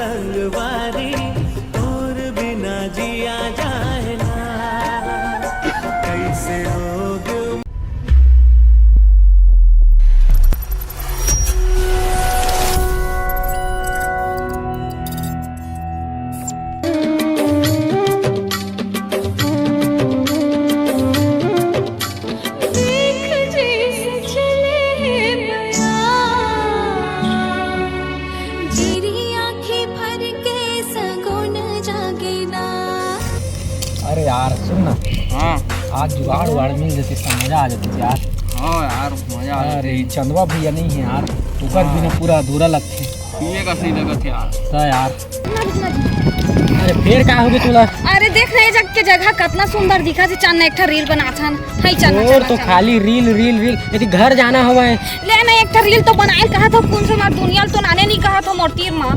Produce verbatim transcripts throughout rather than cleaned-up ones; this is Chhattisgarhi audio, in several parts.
संगवारी, तोर बिना जिया जाए ना, कैसे रोग। देख जैसे चले हे बयार, तेरी आंखें भर के सगुन जागे ना। अरे यार, सुन ना। हाँ। आज जुगाड़ उगाड़ मिल जाती तो मजा आ जाती यार। हाँ यार, मजा आ अरे, जाती। चंदवा भैया नहीं है यार, ओकर हाँ। बिना पूरा अधूरा लगथे। पिए का सही लगत हे यार। त यार। अरे, फेर का होगे तोला? अरे, देख ना, ये जग के जगह कतना सुंदर दिखत हे। चल ना, एक ठा रील बनाथन। हाय, चल ना, और चल ना, तो चल ना। खाली रील, रील, रील। यदि घर जाना हवय। ले ना, एक ठा रील तो बनाए ल कहत हो, कौन से मार दुनिया ल तो नाने नहीं कहत हो मोर तीर मा।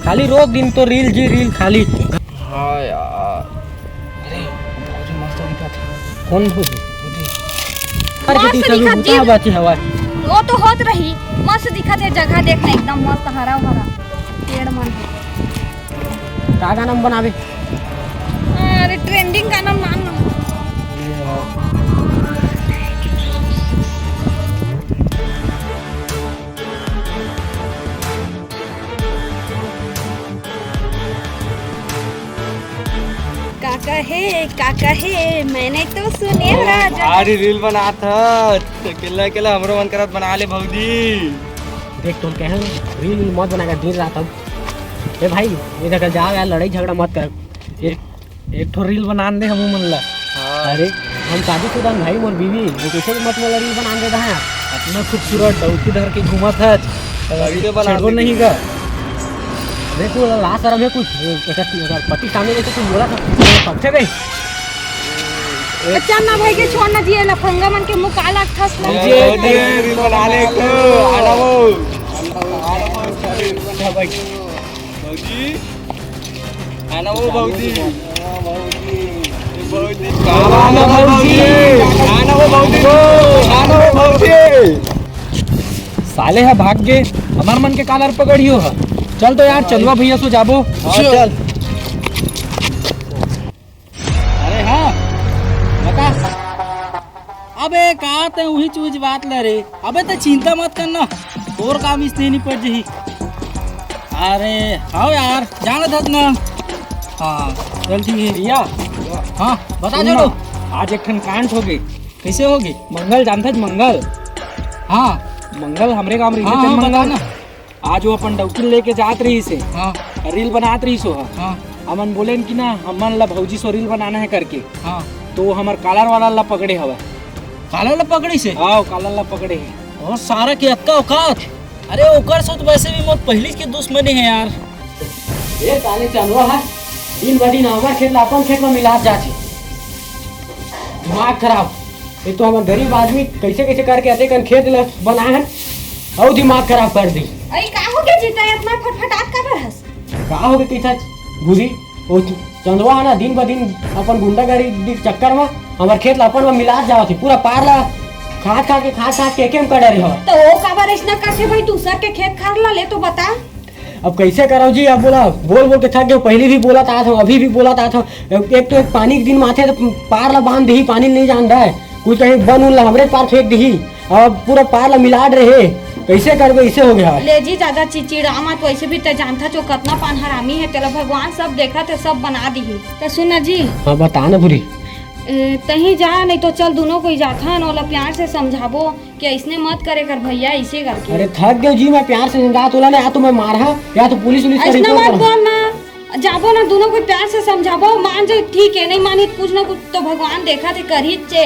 खाली रोज दिन तो रील जी रील खाली। हाँ यार। अरे, भौजी मस्त दिखत हे। कौन भौजी? भौजी। अरे, मस्त दीदी, चलो, दिखत का जी। बात हे हवा? वो तो होत रही, मस्त दिखत हे जगह, देख ना, एकदम मस्त हरा भरा पेड़ मन हे। का गाना में बनावे? अरे, ट्रेंडिंग गाना में मान लो। का कहे, का कहे, मैंने तो सुने राजा। भारी रील बनात हस, अकेला अकेला हमरो मन करत बना ले भौजी। देख, तुम कहे रील वील मत बनाएगा दिन रात। अब ए भाई, इधर का जा यार, लड़ाई झगड़ा मत कर। एक, एक ठो रील बनान दे हमू मन ला। हाँ। अरे, हम शादीशुदा हन भाई, मोर बीवी, वो कैसे मत मोला रील बनान दे रहा है? इतना खूबसूरत डौकी धर के घूमत है, अभी तो बना छेड़बो दे। नहीं का? देखो, ला शर्म है कुछ, अगर, अगर पति सामने देखे तो बोला था, पक्षे गई। चल ना भाई के छोड़ ना जिए, लफंगा मन के मुंह काला ठस ना। ये, ये, ये, रील बना ले तो, आना वो। आना वो, भाई। भौजी, आना वो भौजी। भौजी, आना वो भौजी। आना वो भौजी। आना वो भौजी। साले ह भाग गे, हमर मन के कालर पकड़ियो ह। चल तो यार, चंदवा भैया सो जाबो। हाँ, चल। अरे हाँ, बता। अबे का ते उही चूज बात ले रे। अबे ते चिंता मत करना, तोर काम इसने निपट जही। अरे हाँ यार, जानत हस ना। हाँ, चल ठीक है। भैया। हाँ, बता सुन जो ना। आज एक ठन कांड होगे। कैसे होगे? मंगल जानत हस मंगल? हाँ। मंगल हमरे गांव रहिथे हाँ, ते हाँ, मंगल। बता ना। आज वो अपन डौकी लेके जात रहिस हे। हाँ। रील बनात रहिस हो। हाँ। हमन बोलेन कि ना, हमन ला भौजी सो रील बनाना है करके। हाँ। तो वो हमर कालर वाला ला पकड़े हवय। कालर ला पकड़िस हे? हाँ, कालर ला पकड़े हे। और सारा के अतका औकात? अरे ओकर सो तो वैसे भी मोर पहली के दुश्मनी है यार। ए साले चंदवा है, दिन ब दिन हमर खेत ला अपन खेत में मिलात जात हे। दिमाग खराब। एक तो हमर गरीब आदमी कैसे कैसे करके अतेकन खेत ल बनाए हन, अउ दिमाग खराब कर दी। अरे का हो गया जीता, इतना फटफटात काबर हस? का हो गया कहिथस भूरी? ओ चंदवा है ना, दिन ब दिन अपन गुंडागर्दी के चक्कर में हमर खेत ला अपन में मिलात जावत हे, पूरा पार ला खाद खा के, खाद खा के एके में करे रहे हो। तो वो काबर ऐसना करथे भाई, दूसर के खेत खार ला ले तो बता। अब कैसे करव जी, अब बोला, बोल बोल के थक गए। पहले भी बोलत आत हूँ, अभी भी बोलत आत हूँ। एक तो एक पानी के दिन माथे तो पार ला बांध दही, पानी नहीं जान रहा है, कुछ कहीं बन उन ला हमरे पार फेंक दही। अब पूरा पार ला मिलाड रहे, कैसे करबे, ऐसे हो गया। ले जी, ज्यादा चिचिड़ा मत, वैसे भी ते जानथा जो कतना पान हरामी है, तेला भगवान सब देखत है, सब बना दीही। तो सुन ना जी। हाँ, बता ना भूरी। ए, तहीं जा, नहीं तो चल, दोनों कोई जाथन, ओला प्यार से समझाबो। कि अइसने मत करे कर भैया, अइसे करके। अरे थक गयो जी, मैं प्यार से समझा तोला ना, या तो मैं मारहा, या तो पुलिस उलिस का अइसना रिपोर्ट मत करहा। बोल ना, जाबो ना, दोनों को प्यार से समझाबो, मान जाए ठीक है, नहीं मानी तो कुछ ना कुछ तो भगवान देखा थे, कर ही चे।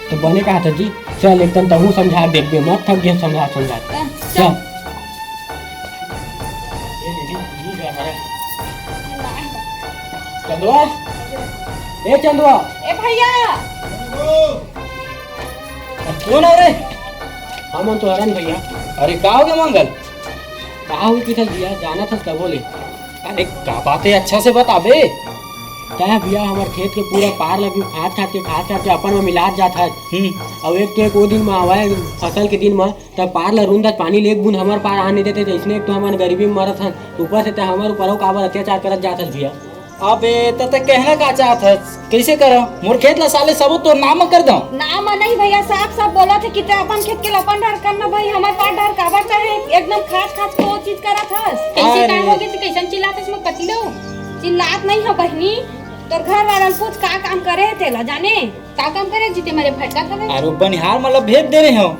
तो बने कहा था जी, चल एक तन तहूँ समझा, देख दे मत, थक गयो समझा समझा। हाँ, चल। चल। चंदवा, ए चंदवा। ए भैया। कौन हो रे? हमन तो हरन भैया। अरे का हो गया मंगल? का हो गया भैया, जाना था तबो ले। अरे का बात है, अच्छा से बता बे। तैं भैया हमर खेत के पूरा पार ल भी खाद खाद के, खाद खाद के अपन म मिलात जात हस। हम्म। अउ एक तो एक वो दिन म आवय, फसल के दिन म, तब पार ल रूंदत पानी ल एक बूंद हमर पार आने देते, जइसने एक तो हमन गरीबी म मरत हन, ऊपर से तैं हमर ऊपर अउ काबर अत्याचार करत जात हस भैया? अबे, त तैं कहना का चाहत हस? कइसे करंव? मोर खेत ल साले सबो तोर नाम म कर दंव? नाम म नहीं भैया, साफ साफ बोलत हे कि तैं अपन खेत के ल अपन डहर करना भाई, हमर पार डहर काबर चाहे? एकदम खास खास को चीज करत हस। कइसे अरे। काम होगे त कइसन चिल्लात हस मोर पति लो? चिल्लात नहीं हंव बहिनी, तोर घर वाला ल पूछ का काम करे हे तेला जाने? का काम करे जी तैं मारे भटकत हवे? अरे बनिहार मन ल भेज दे रहे हंव।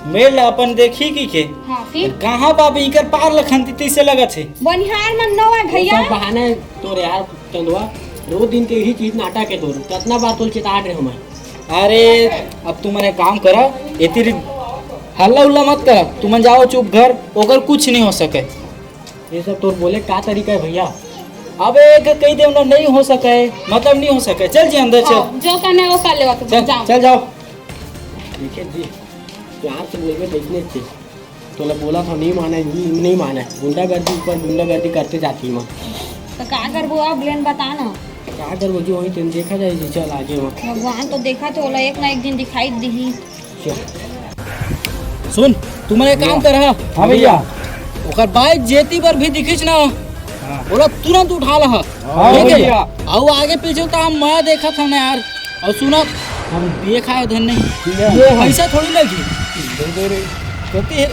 मेड़ ल अपन देखही कहिके। हाँ, फिर? कहाँ पाबे, इकर पार ल खनती तइसे लगत हे। बनिहार मन नोवय भैया। सब बहाना हे तोर यार चंदवा, रोज दिन के यही चीज नाटक हे तोर। कतना बार तोल चेता रहे हंव मैं। अरे, अब तुमन एक काम करा, एती हल्ला उल्ला मत करा, तुमन जाओ चुप घर, ओकर कुछ नहीं हो सके। ये सब तोर बोले का तरीका हे भैया? अबे, एक कही दे ना, नहीं हो सके, मतलब नहीं हो सके। चल जी अंदर चल। हाँ, जो करना है वो कर लेवा तुम, चल, जाओ। चल जाओ। देखे जी, प्यार से बोलबे त अइसने चे। तोला बोला था नहीं माने, नहीं माने। गुंडागर्दी ऊपर गुंडागर्दी करते जाती माँ। तो का करबो अब, लेन बता ना। का करबो जी, वही तेन देखा जाए जी, चल आगे माँ। भगवान तो देखा थे, ओला एक ना एक दिन दिखाई दिही। सुन, तुमन एक काम कर, हाँ। हाँ भैया। ओकर बाइक जेती बर भी दिखिस ना, हाँ। ओला तुरंत उठा ला, हाँ ठीक है? भैया। अउ आगे पीछे तो हम मैं देखत हन यार। अउ सुना, हम देख आए धन नहीं, ये है। पैसा थोड़ी लगी। दे दे रे। कहती है,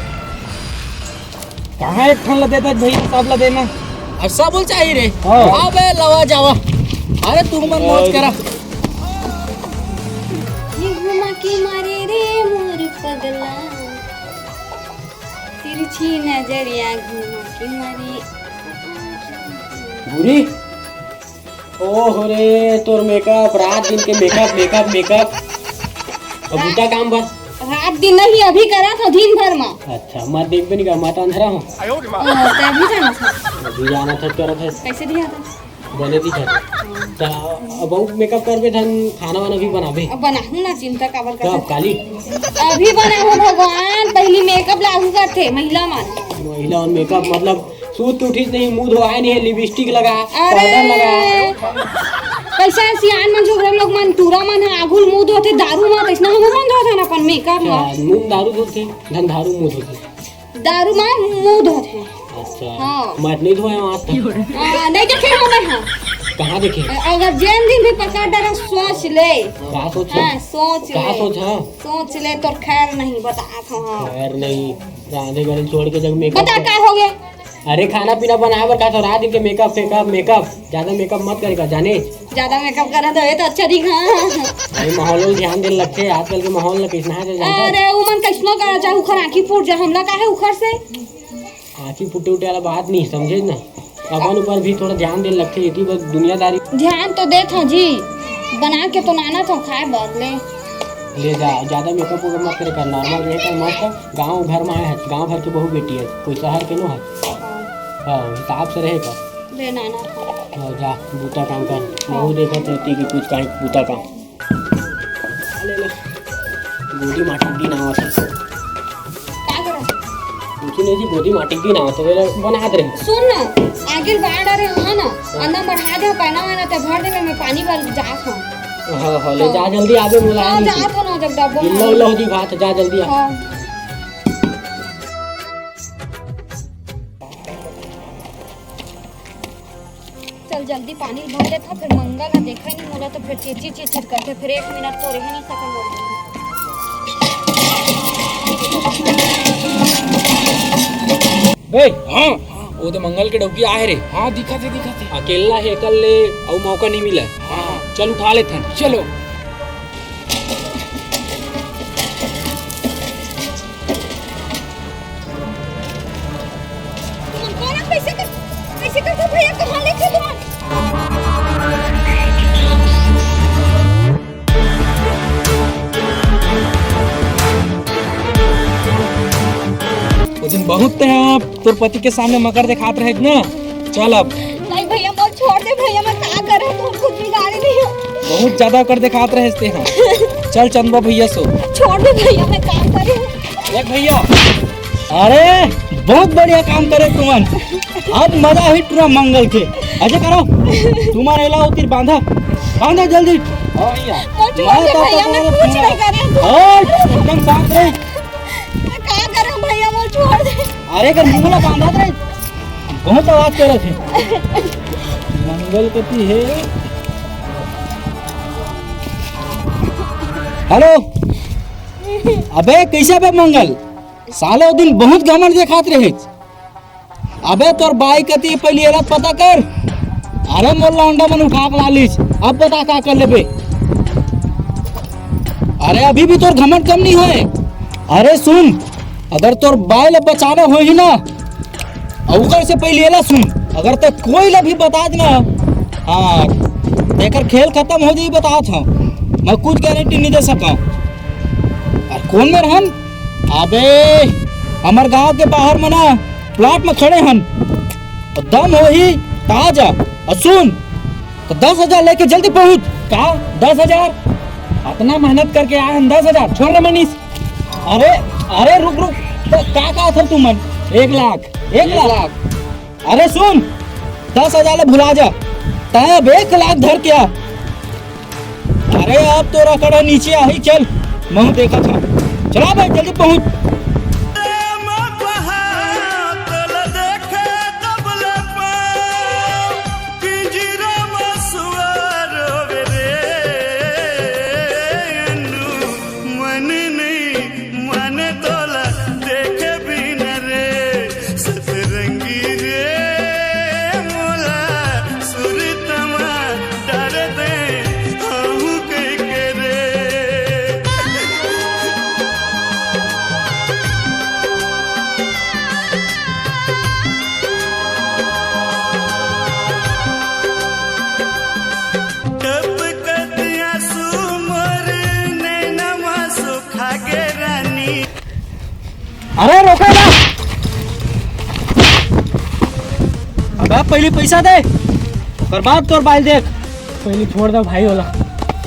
कहाँ एक ठन ला देता है भैया, सब ला देना। अउ सब बोल चाहिए रे। हाँ। अबे लवा जावा। अरे तू मन मौज करा। ये घुमा के मारे रे मोर पगला, तिरछी नजरिया घुमा के मारे। भूरी, ओहो रे, तोर मेकअप, रात दिन के मेकअप, मेकअप, मेकअप। अब बूता काम बर। रात दिन नहीं, अभी करा था दिन भर में। अच्छा, मैं देखबे नहीं कर, मैं तो अंधरा हूँ। ओ, तो अभी जाना था। अभी जाना था, करत है। कैसे दिया था? बने दिखत हे। त अब अउ मेकअप करबे धन, खाना वाना भी बनाबे। अब बनाहूं ना, चिंता काबर कब करत? काली? अभी बनाहूं भगवान, पहली मेकअप लागू करथे महिला मन। महिला मन मेकअप मतलब सूत के उठिस नहीं, मुंह धोवाए नहीं है, लिपस्टिक लगा, अरे! पाउडर लगा। कैसा सियान मन, झोगरा लोग मन, टूरा मन ह आघुल मुंह धोथे दारू म, तइसना हमू मन धोथन अपन मेकअप म। अच्छा, मुंह दारू धोथे, धन दारू मुंह धोथे। दारू म मुंह धोथे। अच्छा। हाँ। मैं नहीं धोया आज तक। हाँ, नहीं देखे हो मैं, हाँ। कहाँ देखे? अगर जेन दिन भी पकड़ डरा, सोच ले। का सोच? हाँ, सोच ले। का सोच, हाँ? सोच ले, तोर खैर नहीं, बतात हंव, हाँ। खैर नहीं, रांधे गरम छोड़ के जब मेकअप बता, कर- का हो गया? अरे, खाना पीना बनाए बर का तो रात दिन के मेकअप, फेकअप, मेकअप। ज्यादा मेकअप मत करेगा, जाने? ज्यादा मेकअप करत हवे तो अच्छा दिखा। अरे, माहौल ल ध्यान दे लगथे, आजकल के माहौल ल कइसना हे, जानत हस? अरे, उमन कइसनो करा, चाहे उखर आँखी फूट जा, हमला काहे उखर से? आँखी फूटे उठे वाला बात नहीं, समझे ना? अपन ऊपर भी थोड़ा ध्यान दे लगथे, इतनी बस दुनियादारी। ध्यान तो देत हंव जी, बना के तो लानत हंव खाए बर ले। ले जा, ज्यादा मेकअप वेकअप मत करे कर, नॉर्मल रहे कर मस्त। गाँव घर में आए हस, गाँव घर के बहू बेटी हस, कोई शहर के नो हस। हाँ। हाँ, हिसाब से रहे कर। ले लानत हंव। हाँ, जा, बूता काम कर। हाँ। बहू देखत रहती कि कुछ काहे बूता काम। ले ले। गोदी माटी दिन आवत हे। का करत? कुछ नहीं जी, गोदी माटी दिन आवत हे, बनात रहे। सुन ना, आगे बाढ़ आ रहे हो ना, अंदर बढ़ा दे, पैना वैना ते भर देवे, मैं पानी भर जात हूँ। हाँ, हाँ, ले जा, जल्दी आबे, मोला हाँ, आने दे। जात हूँ ना, जब डब्बो इल्ला में। उल्ला हो जी बात, जा जल्दी आ। हाँ। चल जल्दी पानी भर लेथव, फिर मंगल ह देखय नहीं मोला, तो फिर चिरचिर चिरचिर करथे, फिर एक मिनट तो रह नहीं सकय मोर। बे, हाँ। वो तो मंगल के डौकी आए रे। हाँ, दिखत हे, दिखत हे। अकेला हे, एकल ले अउ मौका नहीं मिला। हाँ। चल उठा लेथन। चलो। तुमन कोन कैसे कर, कैसे करथो भैया, कहाँ लेथो तुमन? वो दिन बहुत ते आप तोर पति के सामने मकर दिखात रहे ना। चल अब। नहीं भैया, मोर छोड़ दे भैया, मैं का करे, तुम कुछ बिगाड़े नहीं हो। बहुत ज्यादा कर दिखात रहे ते हाँ। चल चंदवा भैया सो। छोड़ दे भैया, मैं का करे। देख भैया, अरे, बहुत बढ़िया काम करे तुमन। अब मजा ही टूरा मंगल के। ऐसे करो, तुमन एला ओतिर बांधा, बांधा जल्दी। हाँ भैया। मोर छोड़ दे भैया, मैं कुछ नहीं करे। ओए, एकदम शांत रह। का करूं भैया, मोर छोड़ दे। अरे, कर मुंह ला बांधा दे। बहुत आवाज करत हे। मंगल कति हे? हेलो। अबे, कैसे बे मंगल? साले, ओ दिन बहुत घमंड देखात रहे। अबे, तोर बाई कति, पहले एला पता कर। अरे, मोर लौंडा मन उठा के लालिस, अब बता का कर लेबे। अरे, अभी भी तोर घमंड कम नहीं होए। अरे सुन, अगर तोर बाई ला बचाना होही ना, अउ ओकर से पहले एला सुन। अगर ते कोई ला भी बता देना, हाँ, तेकर खेल खत्म हो जाई, बतात हूँ। मैं कुछ गारंटी नहीं दे सका। अरे कौन में रहन? अबे, हमर गांव के बाहर में ना, प्लाट में खड़े हन। अउ दम होही, त आ जा। अउ सुन, त दस हजार लेके जल्दी पहुंच। का? दस हजार? अतना मेहनत करके आए हन, दस हजार? छोड़ रे मनीष। अरे, अरे, रुक, रुक। त का, का था तुमन? एक लाख, एक एक लाख। लाख। अरे सुन, दस हजार ला भुला जा। तैं अब एक लाख धर के आ। अरे, अब तोर अकड़ नीचे आही, चल, महूं देखत हंव। चला बे, जल्दी पहुंच। मन नहीं मन तोला देखे बिना रे, सतरंगी रे, मोला सुरतमा डार दे, हूँ कह के रे। टपकत आंसू मोर नैना मा सुखा गे रानी। अरे रोको ना। अबे पहले पैसा दे, ओकर बाद तोर बाल देख। पहले छोड़ दो भाई होला।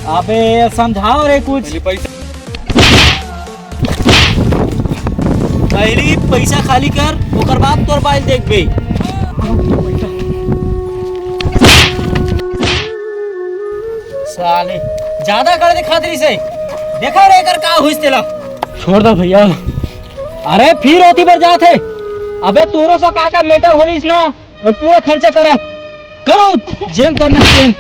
अबे समझाओ रे कुछ। पहले पैसा। पहली पैसा खाली कर, ओकर बाद तोर बाल देखबे। साले, ज्यादा कर दे खातरी से। देखा रे, एकर का होइस तेला। छोड़ दो भैया। अरे, फिर ओती बर जात हे। अबे, तोरो से का का मैटर हो रहीस ना, और पूरा खर्चा करा। करो, जेन करना तेन।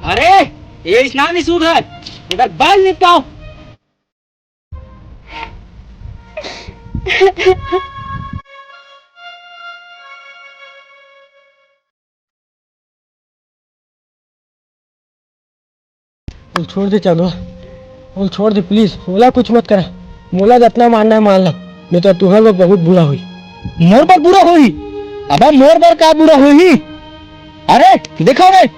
अरे, ये स्नान ही सूद है, इधर बाल निपटाओ। ओला छोड़ दे चांदवा, ओला छोड़ दे please, ओला कुछ मत करा। मोला जतना मारना है मार ला, नहीं तो तुहर बर बहुत बुरा होही। मोर बर बुरा होही? अबे मोर बर का बुरा होही? अरे देखो रे,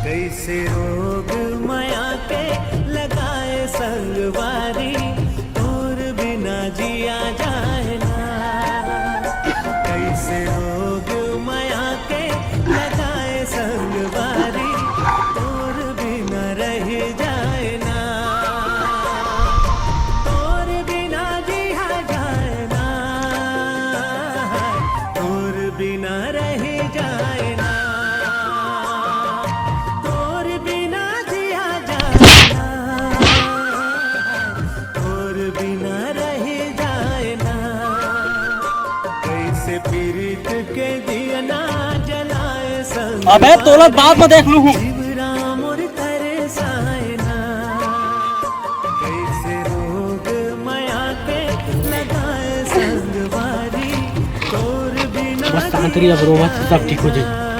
कैसे रोग मया के लगाए संगवारी, तोर बिना जिया जाए ना। कैसे रोग मया के लगाए संगवारी, तोर बिना अबे तोला बाद में देख लूहूं। बस शांत रही, अब रो मत, सब ठीक हो जाई।